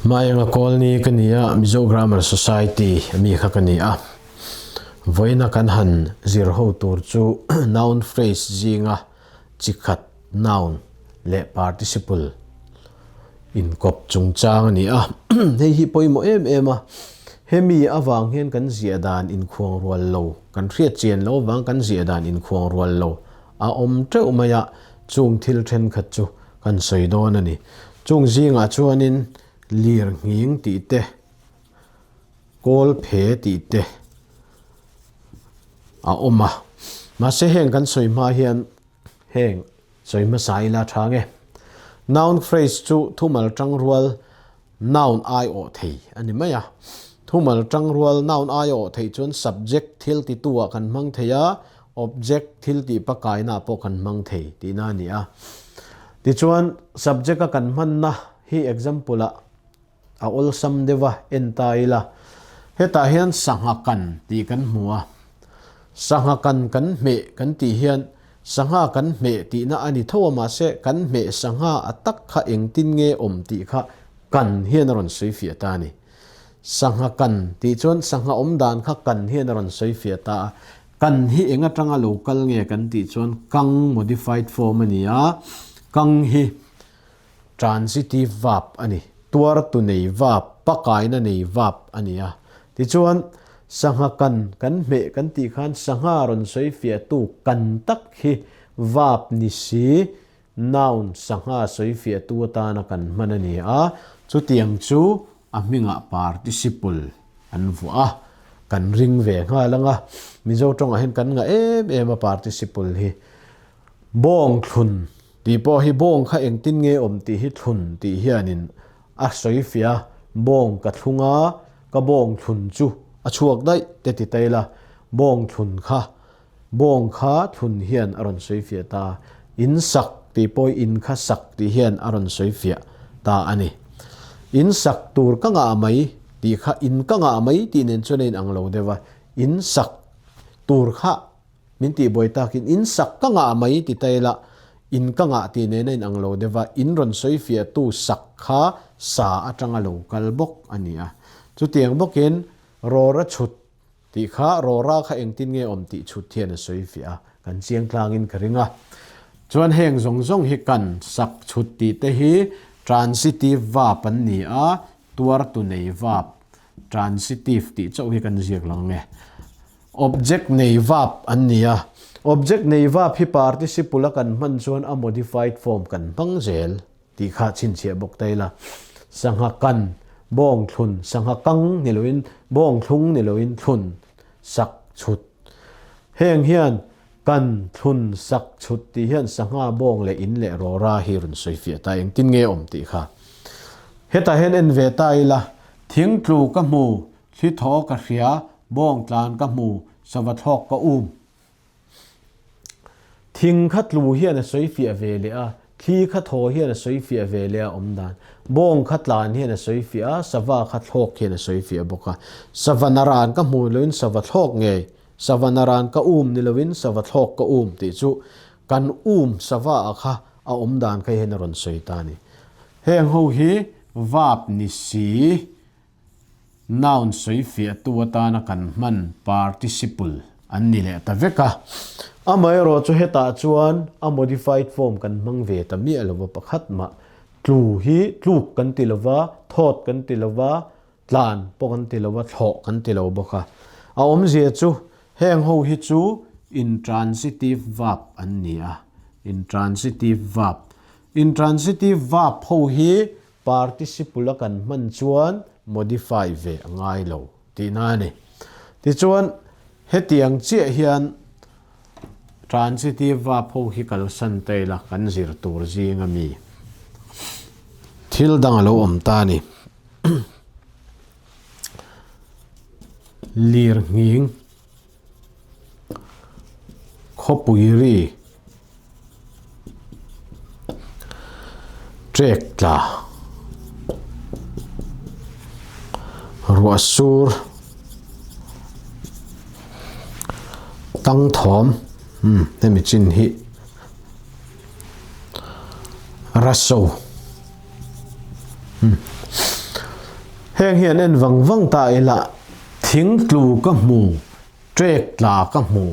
Hmaenga Kawlni ka ni a, Mizo Grammar Society a mi kha ka ni a. Vawiina kan han zir ho tur chu noun phrase zinga chi khat noun leh participle inkawp chungchang a ni a. Hei hi pawimawh em em a, hemi avang hian kan ziah dan inkhuang rual lo, kan hriat chian loh avang kan ziah dan inkhuang rual lo a awm teuh mai a, chung thil thenkhat chu kan sawi dawn a ni. Chung zingah chuanin lir nghing tih te, kawl phe tih te a awm a. Mahse heng kan sawi hma hian heng sawi hmasa ila tha nge. Noun phrase chu thumal tangrual noun ai awh thei a ni mai a. Thumal tangrual noun ai awh theih chuan subject thil titu ah kan hmang thei a, object thil tih pakaina ah pawh kan hmang thei tihna a ni a. Tichuan subject a kan hmanna hi example ah a awlsam deuh a, en ta ila. Hetah hian sangha kan tih kan hmu a. Sangha kan kan hmeh kan tih hian sangha kan hmeh tihna a ni tho a, mahse kan hmeh sangha a tak kha engtin nge awm tih kha kan hian a rawn sawi fiah ta a ni. Sangha kan tih chuan sangha awm dan kha kan hian a rawn sawi fiah ta a. Kan hi eng atanga lo kal nge kan tih chuan kang modified form a ni a, kang hi Transitive verb a ni. Tuartu nei verb, pakaina nei verb a ni a. Tichuan, sangha kan kan hmeh kan tih khan sangha rawn sawi fiahtu kan tak hi verb ni si, noun, sangha sawi fiahtu atana kan hman a ni a. Chutiang chu a hmingah participle an vuah a, kan ring ve nghal ang a. Mizo tawngah hian kan ngah em em a participle hi. Bawng thlun tih pawh hi bawng kha engtin nge awm tih hi thlun tih hianin a sawi fiah a, bawng ka thlung a, ka bawng thlun chu a chhuak daih te ti ta ila, bawng thlun kha bawng kha thlun hian a rawn sawi fiah ta a, in sak tih pawh hi in kha sak tih hian a rawn sawi fiah ta a ni. In sak tur ka ngah mai tih kha in ka ngah mai tih nen chuan a inang lo deuh a, in sak tur kha Min tih buai takin in sak ka ngah mai ti ta ila, in ka ngah tih nen a inang lo deuh a, in rawn sawi fiahtu sak kha sa atanga lo kal bawk a ni a. Chutiang bawkin rawra chhut tih kha rawra kha engtin nge awm tih chhut hian a sawi fiah a, kan chiang tlangin ka ring a. Chuan heng zawng zawng hi kan sak chhut tih te hi transitive verb an ni a, tuartu nei verb transitive tih chauh hi kan ziak lang nge. Object nei verb an ni a. Object nei verb hi participle a kan hman chuan a modified form kan hmang zel tih kha chhinchhiah bawk ta ila. Sangha kan, bawng thlun, sangha kang ni loin, bawng thlung ni loin thlun, sak, chhut. Heng hian kan, thlun, sak, chhut tih hian sangha, bawng leh in leh rawra hi rawn sawi fiah ta engtin nge awm tih kha. Hetah hian en ve ta ila, thing tlu ka hmu, Thli thaw ka hria, bawng tlan ka hmu, sava thlawk ka um. Thing kha tlu hian a sawi fiah ve leh a, thli kha thaw hian a sawi fiah ve leh a awm dan. Bawng kha tlan hian a sawi fiah a, sava kha thlawk hian a sawi fiah bawk a. Sava naran ka hmu loin sava thlawk ngei, sava naran ka um ni loin sava thlawk ka um tih chu kan um sava ah kha a awm dan kha hian a rawn sawi ta a ni. Heng ho hi verb ni si. Noun sawi fiahtu atana kan hman participle an ni leh ta vek a. Amaherawh chu hetah chuan a modified form kan hmang ve ta miah lova pakhat mah tlu hi tluk kan ti lova, thawt kan ti lova, tlan pawh kan ti lova, thlawh kan ti lo bawk a. A awmzia chu heng ho hi chu intransitive verb an ni a, intransitive verb. Intransitive verb ho hi Participle a kan hman chuan modify ve a ngai lo tihna a ni. Tichuan, hetiang chiah hian transitive verb ho hi kalsan ta ila kan zir tur zing a mi thil dang a lo awm ta a ni. Lir nghing Khawpui ri trek tla ruah sur tang thawm umm hemi chin hi raso umm. Heng hian en vang vang ta ila, thing tlu ka hmu, trek tla ka hmu,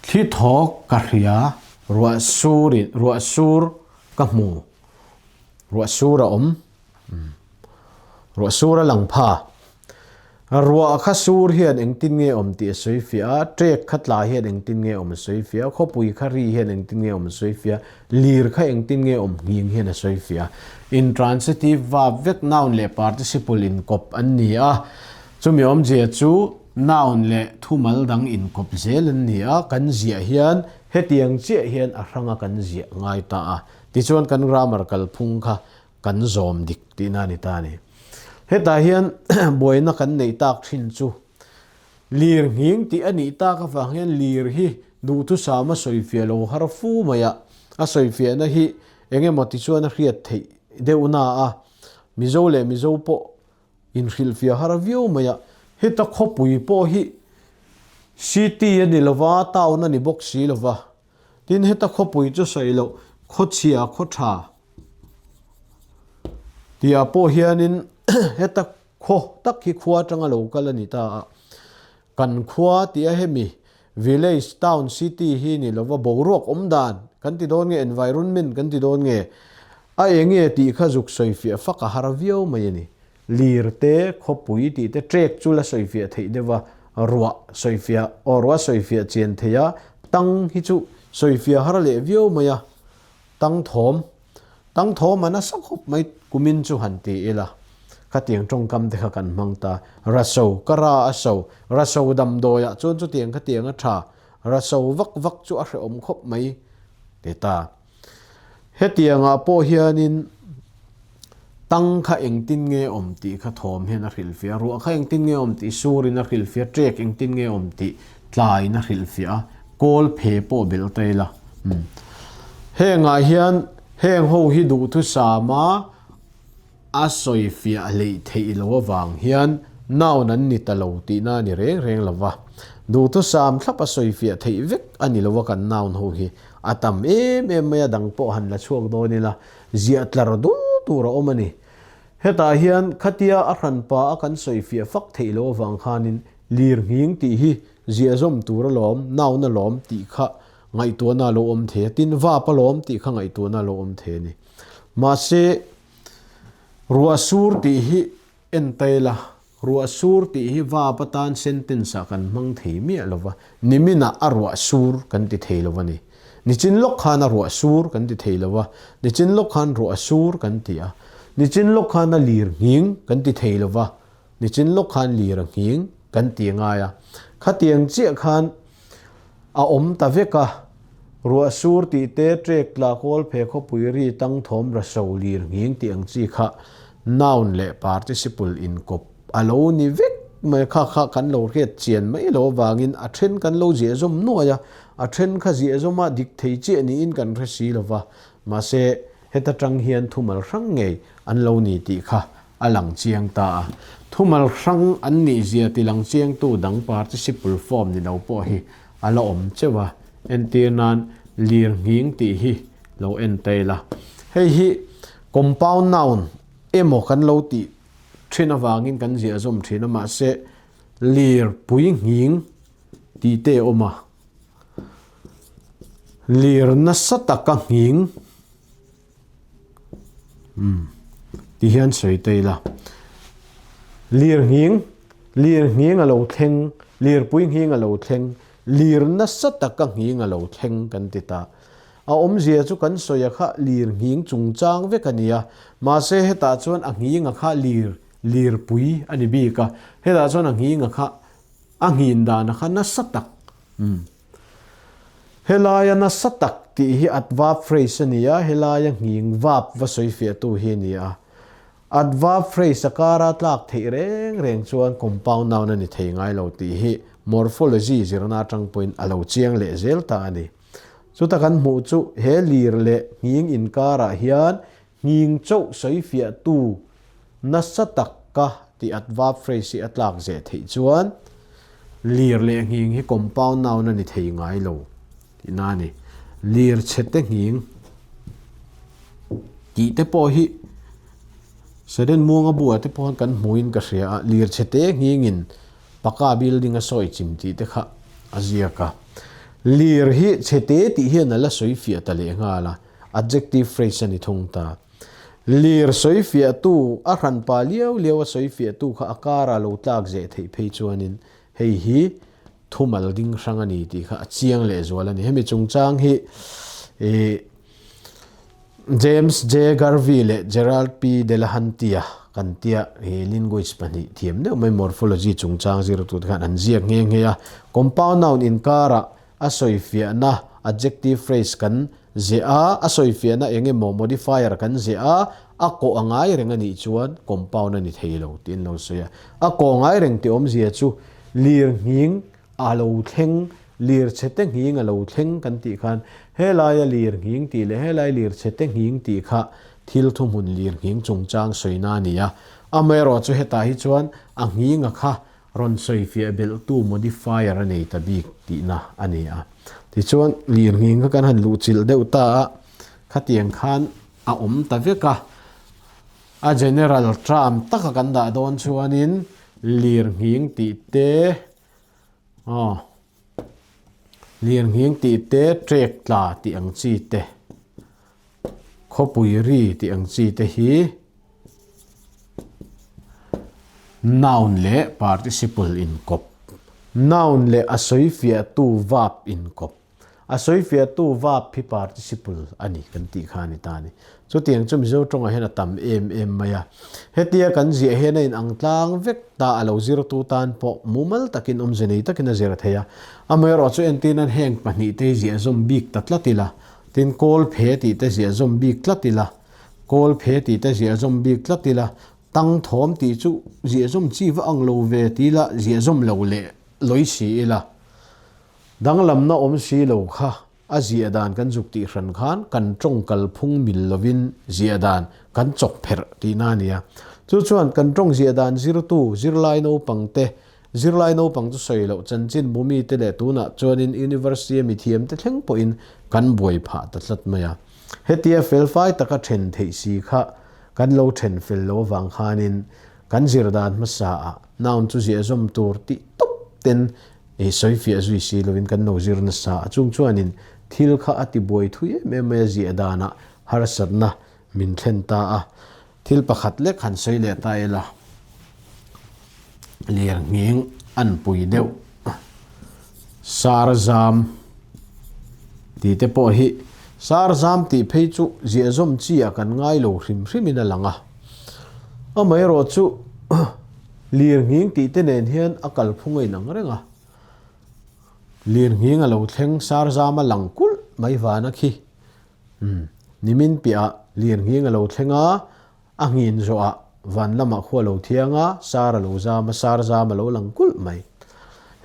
thli thawk ka hria, ruah sur in, ruah sur ka hmu, ruah sur a awm, ruah sur a lang pha. Ruah kha sur hian engtin nge awm tih a sawi fiah a, trek kha tla hian engtin nge awm a sawi fiah a, khawpui kha ri hian engtin nge awm a sawi fiah a, lir kha engtin nge awm nghing hian a sawi fiah a. Intransitive verb vek noun leh participle inkawp an ni a, chumi awmzia chu noun leh thumal dang inkawp zel an ni a, kan ziah hian hetiang chiah hian a hranga kan ziah ngai ta a. Tichuan kan grammar kalphung kha kan zawm dik tihna a ni ta a ni. Hetah hian buaina kan neih tak thin chu lir nghing tih a nih tak avang hian lir hi duhthusam a sawifiah lo har fu mai a, a sawifiahna hi eng emaw ti chuan a hriat theih deuh na a, Mizo leh Mizo pawh inhrilhfiah har viau mai a, heta khawpui pawh hi city a ni lova, town a ni bawk si lova, Tin, heta khawpui chu sawi loh khawchhia khaw tha tihah pawh hianin heta khaw tak hi khua atanga lo kal a ni ta a. Kan khua tia hemi village, town, city hi ni lova boruak awm dan kan ti dawn nge environment kan ti dawn nge a eng nge tih kha zuk sawi fiah fak a har viau mai a ni. Lir te, khawpui tih te trek chu la sawifiah theih deuh a, ruah sawifiah aw ruah sawifiah chian theih a, tang hi chu sawifiah har leh viau mai a, tang thawm, tang thawm a nasa khawp mai kumin chu han ti ila, khatiang tawngkam te kha kan hmang ta, raso, ka ra a so, raso damdawiah chuan chutiang khatiang a tha, raso vak vak chu a hrehawm khawp mai ti ta. Hetiangah pawh hianin tang kha engtin nge awm tih kha thawm hian a hrilhfiah a, ruah kha engtin nge awm tih surin a hrilhfiah a, trek engtin nge awm tih tlaiin a hrilhfiah a, kawl phe pawh belh ta ila. Hengah hian heng ho hi duhthusama A sawifiah hleih theih lo avang hian noun an ni ta lo tihna a ni reng reng lo va. Duhthusam thlap a sawifiah theih vek a ni lo a kan noun ho hi a tam em em mai a dang pawh han la chhuak dawn ila ziah tlar dul tur a awm a ni. Hetah hian khatia a hranpa a kan sawifiah fak theih lo avang khanin lir nghing tih hi ziah zawm tur alawm, noun alawm tih kha ngaihtuahna a lo awm thei a, tin vap alawm tih kha ngaihtuahna a lo awm thei a ni. Mahse, Ruah sur tih hi en ta ila, ruah sur tih hi vap atan sentence ah kan hmang thei miah lo va, niminah a ruah sur kan ti thei lo a ni. Nichin lawk khan a ruah sur kan ti thei lo va, nichin lawk khan ruah sur kan ti a, nichin lawk khan a lir nghing kan ti thei lo va, nichin lawk khan lir a nghing kan ti ngai a. Khatiang chiah khan A awm ta vek a, ruah sur tih te, trek tla kawl phe khawpui ri tang thawm raso lir nghing tih ang chi kha noun leh participle inkawp a lo ni vek mai kha kha kan lo hriat chian mai lo avangin a then kan lo ziah zawm nuai a, a then kha ziah zawma dik thei chiah niin kan hre si lova, mahse heta tang hian thumal hrang ngei an lo ni tih kha a lang chiang ta a. Thumal hrang an nih zia ti lang chiangtu dang participle form ni lo pawh hi a la awm cheuh a. Entir nan lir nghing tih hi lo en ta ila. Hei hi compound noun emaw kan lo tih thin avangin kan ziah zawm thin a, mahse lir pui nghing tih te a awm a. Lir nasa taka nghing. Umm ti hian sawi ta ila. Lir nghing, lir nghing a lo thleng, lirpui nghing a lo thleng, lir nasa taka nghing a lo thleng kan ti ta. A awmzia chu kan sawi a kha lir nghing chungchang vek a ni a, mahse hetah chuan a nghing a kha lir, lirpui a ni bik a, hetah chuan a nghing a kha a nghin dan a kha nasa tak. Umm. Helaia nasa tak tih hi adverb phrase a ni a, helaia nghing verb va sawifiahtu hi a ni a. Adverb phrase a kara tlak theih reng reng chuan compound noun a ni thei ngai lo tih hi morphology zirna atang pawhin a lo chiang leh zel ta a ni. Chuta kan hmuh chu he lir leh nghing inkarah hian nghing chauh sawifiahtu Nasa tak ka tih adverb phrase hi a tlak zeh theih chuan lir leh nghing hi compound noun a ni thei ngai lo tihna a ni. Lir chhe te nghing tih te pawh hi Seren muanga buah te pawh kan hmuin ka hria a, lir chhe te nghingin paka building a sawi chim tih te kha a ziak a. Lir hi chhe te tih hian a la sawi fiah ta leh nghal a, adjective phrase a ni thung ta. Lir sawi fiahtu, a hranpa liau liau a sawi fiahtu kha a kara lo tlak zeh theih phei chuanin hei hi thumal ding hrang a ni tih kha a chiang lehzual a ni. Hemi chungchang hi ih James J. Garvey leh Gerald P. Delahanty-a kan tia hi linguist pahnih thiam deuh mai morphology chungchang zirtute khan an ziak nghe nghe a. Compound noun inkarah a sawifiahna adjective phrase kan ziah a, a sawifiahna eng emaw modifier kan ziah a, a kawh a ngai reng a nih chuan compound a ni thei lo tih an lo sawi a. A kawh ngai reng tih awmzia chu lir nghing a lo thleng, lir chhete nghing a lo thleng kan tih khan helaia lir nghing tih leh helai lir chhete nghing tih kha thil thuhmun lir nghing chungchang sawina a ni a. Amaherawh chu hetah hi chuan a nghinga kha rawn sawifiah belhtu modifier a nei ta bik tihna a ni a. Tichuan lir nghing kha kan han luhchilh deuh ta a, khatiang khan a awm ta vek a. A general term taka kan dah dawn chuanin lir nghing tih te, aw, lir nghing tih te, trek tla tih ang chi te, khawpui ri tih ang chi te hi noun leh participle inkawp, noun leh a sawifiahtu verb inkawp. A sawifiahtu verb hi participle a ni kan tih kha a ni ta a ni. Chutiang chu Mizo tawngah hian a tam em em mai a. Hetia kan ziah hian a inang tlang vek ta a lo zirtu tan pawh mumal takin awmze nei takin a zir thei a. Amaherawhchu entirnan heng pahnihte hi ziah zawm bik ta tlat ila, tin kawl phe tih te ziah zawm bik tlat ila, kawl phe tih te ziah zawm bik tlat ila, tang thawm tih chu ziah zawm chi va ang lo ve ti ila ziah zawm lo leh lawi si ila. Danglamna awm si lo kha a ziah dan kan zuk tih hran khan kan tawng kalphung mil lovin ziah dan kan chawk pherh tihna a ni a. Chu chuan kan tawng ziah dan zirtu, zirlai naupang te, zirlai naupang chu sawi loh chanchin bumi te leh tunah chuanin university a mithiam te thleng pawhin kan buai phah ta tlat mai a. Hetia felfai taka then theih si kha kan lo then fel lo avang khanin kan zir dan hmasa ah noun chu ziah zawm tur tih tawp ten I sawifiah zui si lovin kan lo zir nasa a, chung chuanin thil kha a ti buai thui em em mai a, ziah danah harsatna min thlen ta a. Thil pakhat lek han sawi leh ta ila, lir nghing an pui deuh, sar zam tih te pawh hi, sar zam tih phei chu ziah zawm chi ah kan ngai lo hrim hrimin a lang a, amaherawhchu Lir nghing tih te nen hian a kalphung a inang reng a, lir nghing a lo thleng sar zam a lang kulh mai vana khi. Umm, nimin piahah lir nghing a lo thleng a, a nghin zawhah van lamah khu a lo thiang a, sar a lo zam a, sar zam a lo lang kulh mai.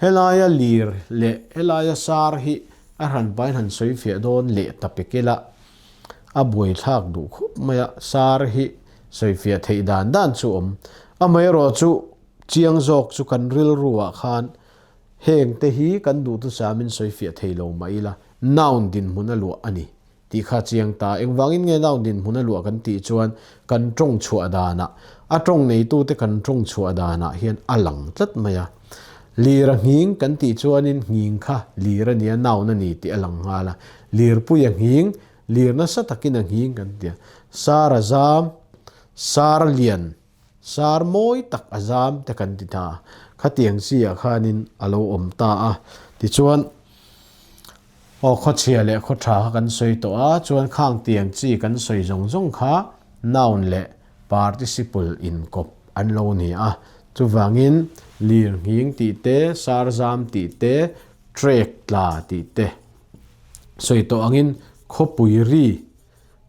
Helaia lir leh helaia sar hi a hranpain han sawi fiah dawn leh ta pek ila, a buaithlak duh khup mai a, sar hi Sawifiah theih dan dan chu awm. Amaherawh chu chiang zawk chu kan rilruah khan heng te hi kan duhtusamin sawifiah thei lo mah ila noun dinhmun a luah a ni tih kha chiang ta. Engvangin nge noun dinhmun a luah kan tih chuan kan tawng chhuah danah, a tawng neitute kan tawng chhuah danah hian a lang tlat mai a. Lir a nghing kan tih chuanin nghing kha lir a nia, noun a ni tih a lang nghal a. Lirpui a nghing Lir nasa takin a nghing kan ti a, sar a zam, sar lian, sar mawi tak a zam te kan ti ta a, khatiang chi ah khanin a lo awm ta a. Tichuan, aw khawchhia leh khawtha kha kan sawi tawh a, chuan khang tiang chi kan sawi zawng zawng kha noun leh participle inkawp an lo ni a. Chuvangin, lir nghing tih te, sar zam tih te, trek tla tih te, Sawi tawh angin khawpui ri,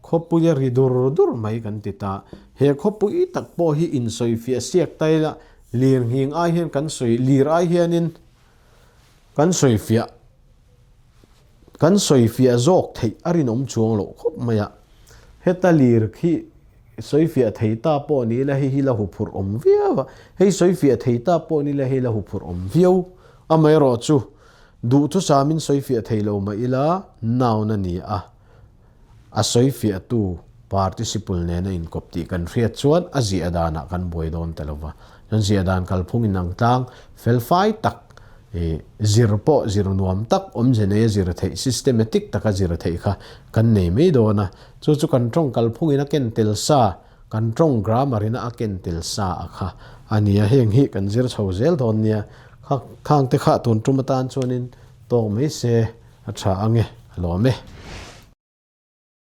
khawpuia ri dur dur mai kan ti ta. He khawpui tak pawh hi insawifiah siak ta ila, lir nghing ai hian kan sawi, lir ai hianin kan sawifiah, kan sawifiah zawk theih a rinawm chuang loh khawp mai a. Heta lir khi sawifiah thei ta pawh ni ila hei hi la huphurh awm viau a, hei sawifiah thei ta pawh ni ila hei la huphurh awm viau. Amaherawhchu Duhthusam in sawifiah thei lo mah ila noun a ni a, a sawifiahtu Participle nena inkawp tih kan hriat chuan a ziah danah kan buai dawn ta lova. Chuan ziah dan kalphung inang tlang felfai tak ih zir pawh zir nuam tak awmze neia zir theih systematic taka zir theih kha kan nei mai dawn a. Chu chu kan tawng kalphungin a ken tel sa, kan tawng grammar ina a ken tel sa a kha a ni a. Heng hi kan zir chho zel dawn nia. Kha khangte kha tun tum atan chuanin tawk mai se a tha ang e, a lawm e.